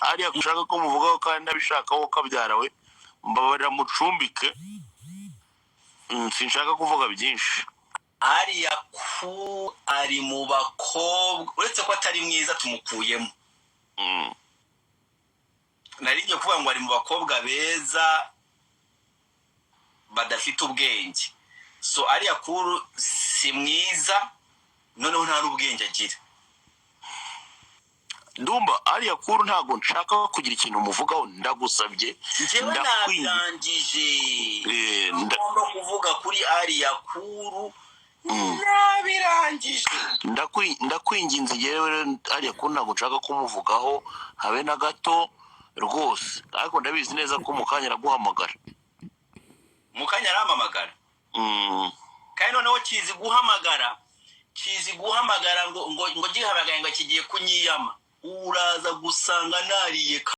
Alliah ushaka ko muvugaho kandi nabishaka, wowe kabyara we, mbabarira mucumbike. Sinshaka kuvuga byinshi. Alliah ku ari mu bakobwa, uretse ko atari mwiza, tumukuyemo. Nari ngiye kuvuga ngo ari mu bakobwa beza badafite ubwenge. So Alliah Cool si mwiza, noneho nta n'ubwenge agira. Ndumva Alliah Cool ntabwo nshaka kugira ikintu muvugaho, ndagusabye. Njyewe nabirangije. Ngomba kuvuga kuri Alliah Cool, nabirangije. Ndakwinginze yewe, Alliah Cool ntabwo nshaka kumuvugaho habe na gato rwose, ariko ndabizi neza ko mu kanya araguhamagara. Mu kanya arampamagara. Kandi noneho kizi guhamagara, kizi guhamagara ngo gihamagaye ngo kigiye kunyiyama, uraza gusanga nariye.